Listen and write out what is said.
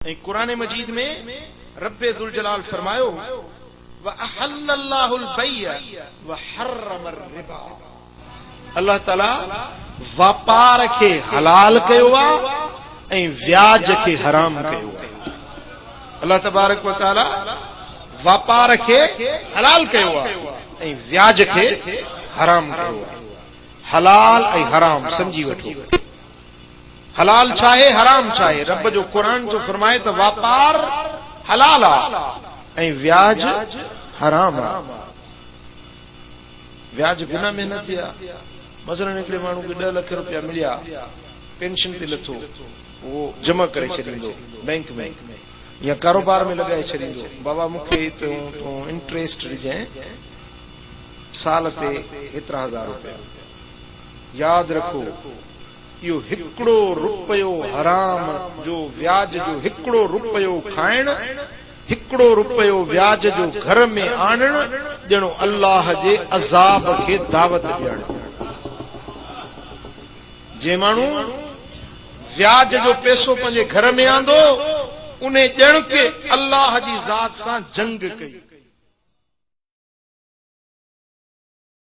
۽ قرآن مجيد ۾ رب ذوالجلال فرمايو، واحل الله البيع وحرم الربا الله تعالي واپار کي حلال ڪيو آهي ۽ وياج کي حرام ڪيو آهي. الله تبارڪ وتعالي واپار کي حلال ڪيو آهي ۽ وياج کي حرام ڪيو آهي. حلال ۽ حرام سمجهي وٺو. حلال ڇا آهي، حرام ڇا آهي؟ رب جو قرآن ٿو فرمائي ته واپار حلال آ ۽ وياج حرام آ. وياج بنا محنت جي آ. مثلاً هڪڙي ماڻهو کي ڏهه لک روپيا مليا، پينشن تي لٿو، اهو جمع ڪري ڇڏيندو بئنڪ ۾ يا ڪاروبار ۾ لڳائي ڇڏيندو، بابا مون کي تون انٽريسٽ ڏجانء سال تي هيترا هزار روپيا. ياد رکو اهو هڪڙو رپيو حرام جو وياج جو هڪڙو رپيو کائڻ، هڪڙو رپيو وياج جو گهر ۾ آڻڻ ڄڻو الله جي عذاب کي دعوت ڏيڻ. جنهن ماڻهو وياج جو پئسو پنهنجي گهر ۾ آندو انهي ڄڻ ڪه الله جي ذات سان جنگ ڪئي.